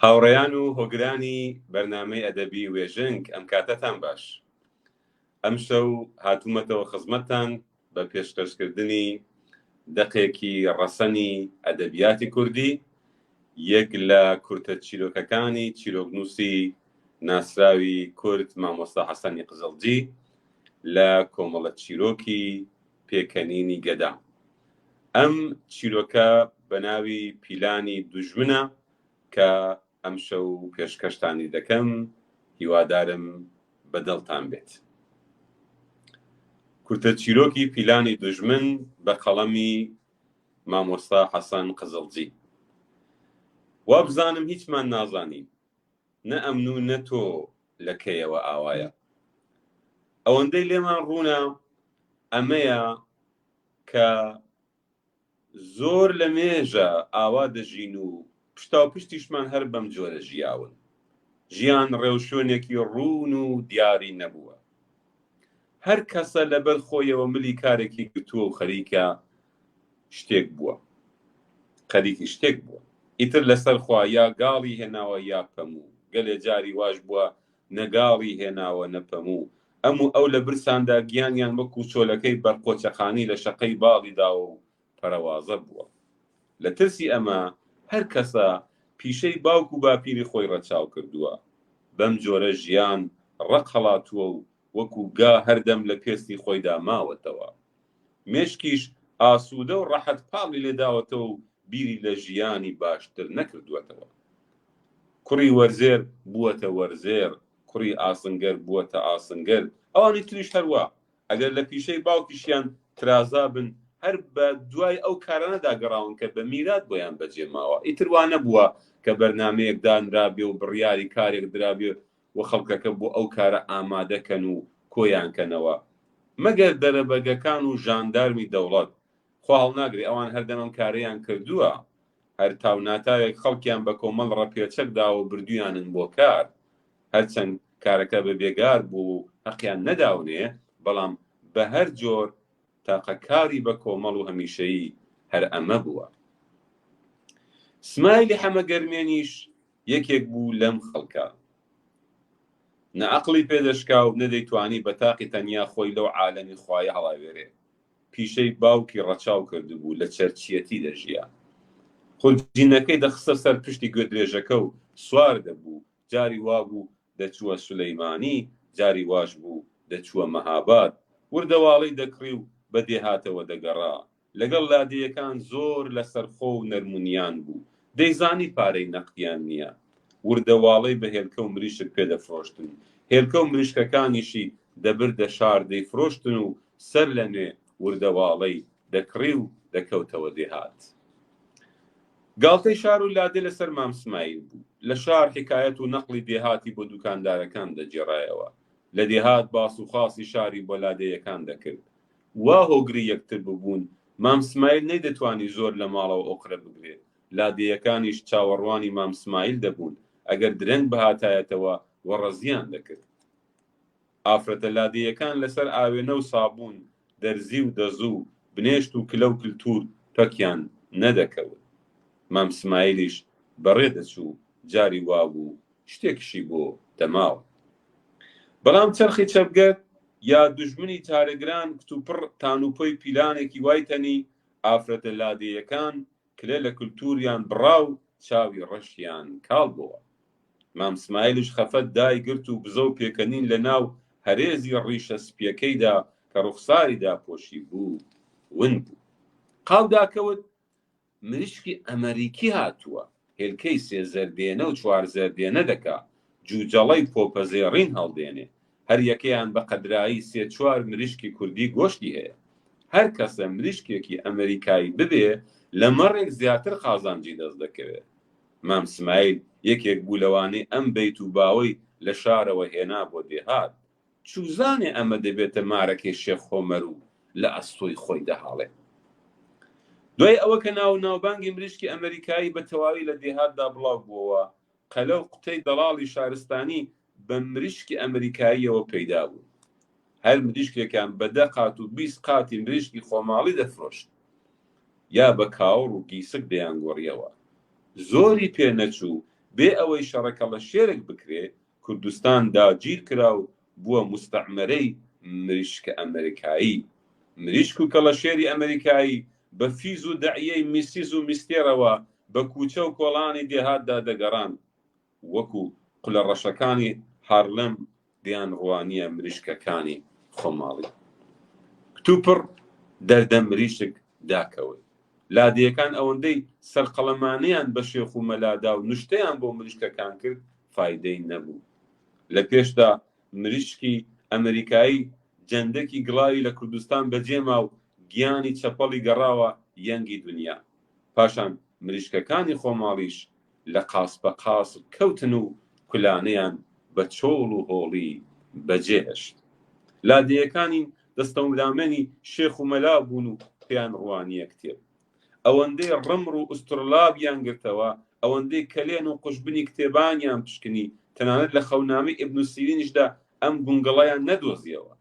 هاوڕێیان و هۆگرانی بەرنامەی ئەدەبی وێژنگ ئەم کاتەتان باش. ئەمشەو هاتوومەتەوە خزمەتتان بە پێشکەشکردنی دەقێکی ڕەسەنی ئەدەبیاتی کوردی، یەک لە کورتە چیرۆکەکانی چیرۆکنووسی ناسراوی کورد مامۆستا حەسەنی قزڵجی لە کۆمەڵە چیرۆکی پێکەنینی گەدا. ئەم چیرۆکە بە ناوی پیلانی دوژمنە کە ئەمشەو پێشکەشتانی دەکەم، هیوادارم بە دڵتان بێت. کورتە چیرۆکی پیلانی دوژمن بە قەڵەمی مامۆستا حەسەن قزڵجی. وابزانم هیچمان نازانین، نە ئەمن و نە تۆ لە کەیەوە ئاوایە. ئەوەندەی لێمان ڕوونە ئەمەیە کە زۆر لە مێژە ئاوا دەژین و پشتاوپشتیشمان هەر بەم جۆرە ژیاون. ژیان ڕێوشوێنێکی ڕوون و دیاری نەبووە. هەر کەسە لەبەر خۆیەوە ملی کارێکی گرتووە و خەریکە شتێک بووە. خەریکی شتێک بووە. ئیتر لەسەر خوا یا گاڵی هێناوە یا پەموو. گەلێ جاری واش بووە نە گاڵی هێناوە نە پەموو. ئەم و ئەو لە برساندا گیانیان وەکوو چۆلەکەی بەرقۆچەقانی لە شەقەی باڵی داوە و پەرەوازە بووە. لە ترسی ئەمە هەر کەسە پیشەی باوک و باپیری خۆی ڕەچاو کردووە. بەم جۆرە ژیان ڕەق هەڵاتووە و وەکوو گا هەردەم لە پێستی خۆیدا ماوەتەوە. مێشکیش ئاسوودە و ڕەحەت پاڵی لێ داوەتەوە و بیری لە ژیانی باشتر نەکردووەتەوە. کوڕی وەرزێر بووەتە وەرزێڕ، کوڕی ئاسنگەر بووەتە ئاسنگەر، ئەوانی تریش هەروا، ئەگەر لە پیشەی باوکیشیان ترازابن، هەر بە دوای ئەو کارانەدا گەڕاون کە بە میرات بۆیان بەجێ ماوە. ئیتر وا نەبووە کە بەرنامەیەک دانرابێ و بڕیاری کارێک درابێ و خەڵکەکە بۆ ئەو کارە ئامادە کەن و کۆیان کەنەوە. مەگەر دەرەبەگەکان و ژاندارمی دەوڵەت. خوا هەڵناگرێ ئەوان هەردەم ئەم کارەیان کردووە. هەر تاو ناتاوێک خەڵکیان بە کۆمەڵ ڕەپێچەک داوە و بردوویانن بۆ کار. هەرچەند کارەکە بە بێگار بوو و هەقیان نەداونێ، بەڵام بە هەر جۆر تاقە کاری بە کۆمەڵ و هەمیشەیی هەر ئەمە بووە. سمایلی حەمە گەرمێنیش یەکێک بوو لەم خەڵکە. نە عەقڵی پێ دەشکا و نە دەیتوانی بە تاقی تەنیا خۆی لەو عالەمی خوایە هەڵاوێرێ. پیشەی باوکی ڕەچاو کردبوو، لە چەرچییەتی دەژیا. خورجینەکەی دەخستە سەر پشتی گوێدرێژەکە و سوار دەبوو، جاری وابوو دەچووە سولەیمانی، جاری واش بوو دەچووە مەهاباد. وردەواڵەی دەکڕی و بە دێهاتەوە دەگەڕا. لەگەڵ لادێیەکان زۆر لەسەرخۆ و نەرمونیان بوو. دەیزانی پارەی نەقدیان نییە. وردەواڵەی بە هێلکە و مریشک پێ دەفرۆشتن. هێلکە و مریشکەکانیشی دەبردە شار دەیفرۆشتن و سەر لە نوێ وردەواڵەی دەکڕی و دەکەوتەوە دێهات. گاڵتەی شار و لادێ لەسەر مام سمایل بوو. لە شار حیکایەت و نەقڵی دێهاتی بۆ دوکاندارەکان دەگێڕایەوە. لە دێهات باس و خاسی شاری بۆ لادێیەکان دەکرد. وا هۆگری یەکتر ببوون، مام سمایل نەیدەتوانی زۆر لە ماڵەوە ئۆقرە بگرێ. لادێیەکانیش چاوەڕوانی مام سمایل دەبوون، ئەگەر درەنگ بهاتایەتەوە وەڕەزیان دەکرد. ئافرەتە لادێیەکان لەسەر ئاوێنە و سابوون، دەرزی و دەزوو، بنێشت و کلە و کلتوور پەکیان نەدەکەوت. مام سمایلیش بەڕێ دەچوو، جاری وابوو شتێکیشی بۆ دەماوە. بەڵام چەرخی چەپگەر یا دوژمنی چارەگران کتوپڕ تانوپۆی پیلانێکی وای تەنی، ئافرەتە لادێیەکان کلە لە کلتووریان بڕا و چاوی ڕەشیان کاڵ بۆوە. مام سمایلیش خەفەت دایگرت و بزە و پێکەنین لە ناو هەرێزی ڕیشە سپییەکەیدا کە ڕوخساری داپۆشیبوو، ون بوو. قاو داکەوت، مریشکی ئەمەریکی هاتووە، هێلکەی سێ زەردێنە و چوار زەردێنە دەکا، جووجەڵەی پۆپەزێڕین هەڵدێنێ. هەر یەکەیان بە قەدرایی سێ چوار مریشکی کوردی گۆشتی هەیە. هەر کەسە مریشکێکی ئەمەریکایی ببێ، لە مەڕێک زیاتر قازانجی دەست دەکەوێ. مام سمایل یەکێک بوو لەوانەی ئەم بەیت و باوەی لە شارەوە هێنا بۆ دێهات. چوزانێ ئەمە دەبێتە مارەکەی شێخ هۆمەر و لە ئەستۆی خۆی دەهاڵێ. دوای ئەوە کە ناو و ناوبانگی مریشکی ئەمەریکایی بە تەواوی لە دێهاتدا بڵاو بووەوە، قەلە و قوتەی دەڵاڵی شارستانی بە مریشکی ئەمریکاییەوە پەیدا بوون. هەر مریشکێکیان بە دە قات و 20 قاتی مریشکی خۆماڵی دەفرۆشت. یا بە کاوڕ و گیسک دەیانگۆڕیەوە. زۆری پێ نەچوو. بێ ئەوەی شەڕە کەڵەشێرێک بکرێ، کوردستان داگیر کرا و بووە موستەعمەرەی مریشکە ئەمەریکایی. مریشک و کەڵەشێری ئەمەریکایی بە فیز و دەعیەی میسیز و میستێرەوە بە کووچە و کۆڵانی دێهاتدا دەگەڕان. وەکو قولە ڕەشەکانی هارلم دەیانڕوانییە مریشکەکانی خۆماڵی. کتوپڕ دەردە مریشک داکەوت. لادێیەکان ئەوەندەی سەرقەڵەمانیان بە شێخ و مەلا دا و نوشتەیان بۆ مریشکەکان کرد فایدەی نەبوو. لە پێشدا مریشکی ئەمریکایی جەندەکی گڵاوی لە کوردستان بەجێما و گیانی چەپەڵی گەڕاوە یەنگی دونیا. پاشان مریشکەکانی خۆماڵیش لە قاسپە قاسپ کەوتن و کولانەیان بە چۆڵ و هۆڵی بەجێ هێشت. لادێیەکانی دەستەودامەنی شێخ و مەلا بوون و پێیان ڕوانییە کتێب. ئەوەندەی ڕمڕ و ئوستڕلابیان گرتەوە، ئەوەندەی کەلێن و قوژبنی کتێبانیان پشکنی، تەنانەت لە خەونامەی ئیبن سیرینیشدا ئەم گونگڵەیان نەدۆزییەوە.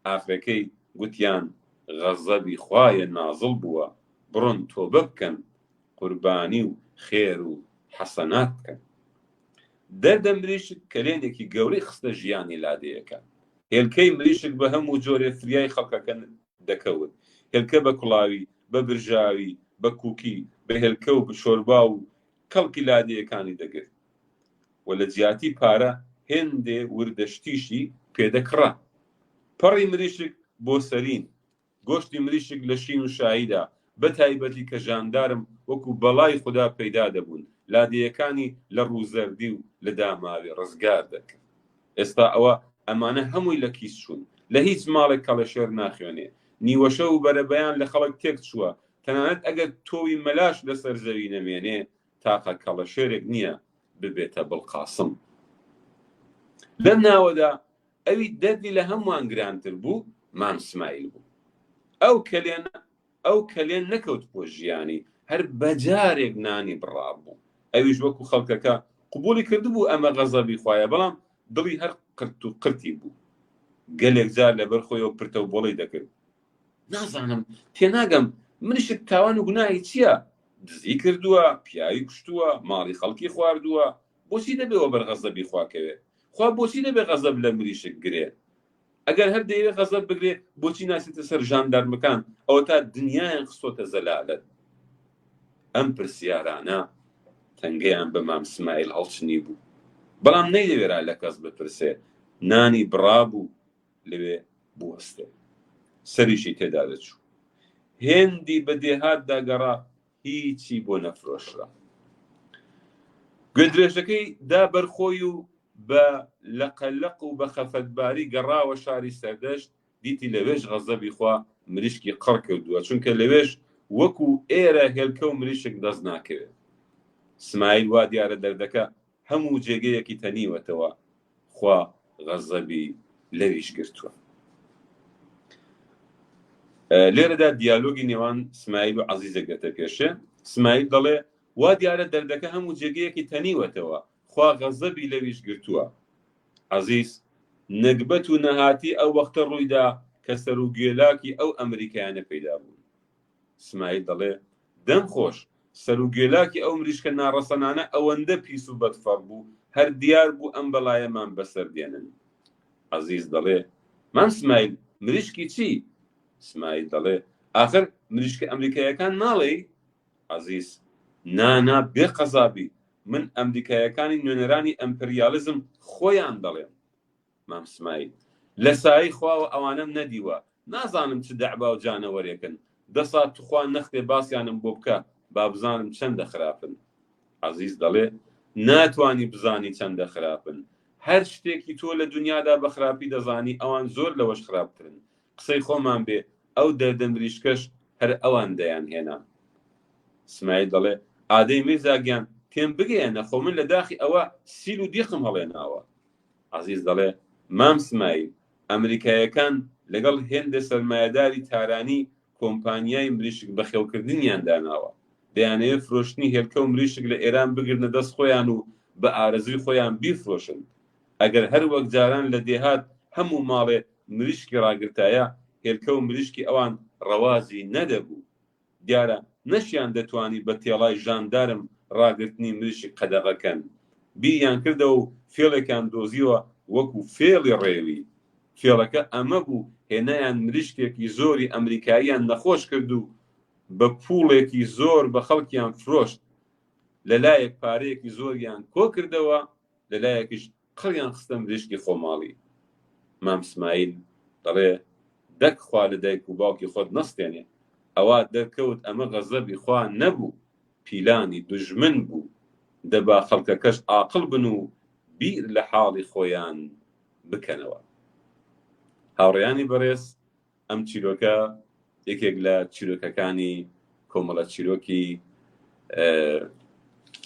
ئاخرەکەی گوتیان غەزەبی خوایە نازڵ بووە، بڕۆن تۆبە بکەن، قوربانی و خێر و حەسەنات بکەن. دەردە مریشک کەلێنێکی گەورەی خستە ژیانی لادێیەکە. هێلکەی مریشک بە هەموو جۆرێ فریای خەڵکەکە دەکەوت. هێلکە بە کوڵاوی، بە برژاوی، بە کوکی، بە هێلکە و شۆربا و کەڵکی لادێیەکانی دەگرت و لە جیاتی پارە هێندێ وردە شتیشی پێ دەکڕا. پەڕی مریشک بۆ سەرین، گۆشتی مریشک لە شین و شاییدا، بە تایبەتی کە ژاندارم وەکوو بەڵای خودا پەیدا دەبوون، لادێیەکانی لە ڕووزەردی و لە داماوی ڕزگار دەکرد. ئێستا ئەوە ئەمانە هەمووی لە کیس چوون. لە هیچ ماڵێک کەڵەشێر ناخوێنێ. نیوەشەو و بەرەبەیان لە خەڵک تێک چووە. تەنانەت ئەگەر تۆوی مەلاش لە سەر زەوی نەمێنێ، تاقە کەڵەشێرێک نییە ببێتە بڵقاسم. لەم ناوەدا ئەوی دەردی لە هەمووان گرانتر بوو مام سمایل بوو. ئەو کەلێن ئەو کەلێن نەکەوتبووە ژیانی، هەر بەجارێک نانی بڕابوو. ئەویش وەکوو خەڵکەکە قبووڵی کردبوو ئەمە غەزەبی خوایە، بەڵام دڵی هەر قرت و قرتی بوو. گەلێک جار لەبەر خۆیەوە پرتە و بۆڵەی دەکرد. نازانم، تێناگەم، منیشک تاوان و گوناهی چییە؟ دزی کردووە، پیاوی کوشتووە، ماڵی خەڵکی خواردووە، بۆچی دەبێ وەبەر غەزەبی خوا کەوێ؟ خوا بۆچی دەبێ غەزەب لە مریشک گرێ؟ ئەگەر هەر دەیەوێ غەزەب بگرێ بۆچی ناچێتە سەر ژاندارمەکان ئەوەتا دنیایان خستۆتە زەلالەت؟ ئەم پرسیارانە تەنگەیان بە مام سمایل هەڵچنی بوو، بەڵام نەیدەوێرا لە کەس بپرسێ، نانی بڕابوو لەوێ بوەستێ، سەریشی تێدا دەچوو. هێندی بە دێهاتدا گەڕا هیچی بۆ نەفرۆشرا. گوێدرێژەکەی دا بەر خۆی و بە لەقەلەق و بە خەفەتباری گەڕاوە شاری سەردەشت، دیتی لەوێش غەزەبی خوا مریشکی قڕ کردووە، چونکە لەوێش وەکوو ئێرە هێلکە و مریشک دەست ناکەوێ. سمایل وا دیارە دەردەکە هەموو جێگەیەکی تەنیوەتەوە، خوا غەزەبی لەویش گرتووە. لێرەدا دیالۆگی نێوان سمایل و عەزیزێک دێتە پێشێ. سمایل دەڵێ وا دیارە دەردەکە هەموو جێگەیەکی تەنیوەتەوە، خوا غەزەبی لەویش گرتووە. عەزیز، نەگبەت و نەهاتی ئەو وەختە ڕوویدا کە سەر و گوێلاکی ئەو ئەمریکایانە پەیدا بوون. سمایل دەڵێ دەم خۆش، سەر و گوێلاکی ئەو مریشکە ناڕەسەنانە ئەوەندە پیس و بەدفەڕ بوو، هەر دیار بوو ئەم بەڵایەمان بەسەر دێنن. عەزیز دەڵێ مام سمایل مریشکی چی؟ سمایل دەڵێ ئاخر مریشکە ئەمریکایەکان ناڵێی؟ عەزیز، نا نا بێ قەزابی، من ئەمریکایەکانی نوێنەرانی ئەمپریالیزم خۆیان دەڵێم. مام سمایل، لە سایەی خواوە ئەوانەم نەدیوە، نازانم چ دەعبا و جانەوەرێکن، دەسا توخوا نەختێ باسیانم بۆ بکە با بزانم چەندە خراپن. عەزیز دەڵێ، ناتوانی بزانی چەندە خراپن، هەر شتێکی تۆ لە دونیادا بە خراپی دەزانی ئەوان زۆر لەوەش خراپترن، قسەی خۆمان بێ ئەو دەردە مریشکەش هەر ئەوان دەیانهێنا. سمایل دەڵێ، ئادەی میرزا گیان تێم بگەیەنە خۆ من لە داخی ئەوە سیل و دیقم هەڵێناوە. عەزیز دەڵێ، مام سمایل، ئەمریکایەکان لەگەڵ هێندێ سەرمایەداری تارانی کۆمپانیای مریشک بەخێوکردنیان داناوە. دەیانەوێ فرۆشتنی هێلکە و مریشک لە ئێران بگرنە دەست خۆیان و بە ئارەزووی خۆیان بیفرۆشن. ئەگەر هەر وەک جاران لە دێهات هەموو ماڵێ مریشکی ڕاگرتایە، هێلکە و مریشکی ئەوان ڕەواجی نەدەبوو. دیارە نەشیان دەتوانی بە تێڵای ژاندارم ڕاگرتنی مریشک قەدەغە کەن. بیریان کردەوە و فێڵێکیان دۆزیەوە وەکو فێڵی ڕێوی. فێڵەکە ئەمە بوو، هێنایان مریشکێکی زۆری ئەمریکاییان نەخۆش کرد و بە پووڵێکی زۆر بە خەڵکیان فرۆشت. لە لایەک پارەیەکی زۆریان کۆ کردەوە، لە لایەکیش قڕیان خستە مریشکی خۆماڵی. مام سمایل دەڵێ، دەک خوا لە دایک و باوکی خۆت نەستێنێ، ئەوا دەرکەوت ئەمە غەزەبی خوا نەبوو، پیلانی دوژمن بوو. دەبا خەڵکەکەش ئاقڵ بن و بیر لە حاڵی خۆیان بکەنەوە. هاوڕێیانی بەڕێز ئەم چیرۆکە یەکێک لە چیرۆکەکانی کۆمەڵە چیرۆکی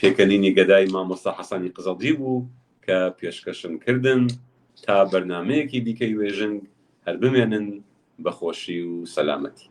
پێکەنینی گەدای مامۆستا حەسەنی قزەڵجی بوو کە پێشکەشم کردن تا بەرنمەیەکی دیکەی وێژنگ هەر بمێنن بە خۆشی و سەلامەتی.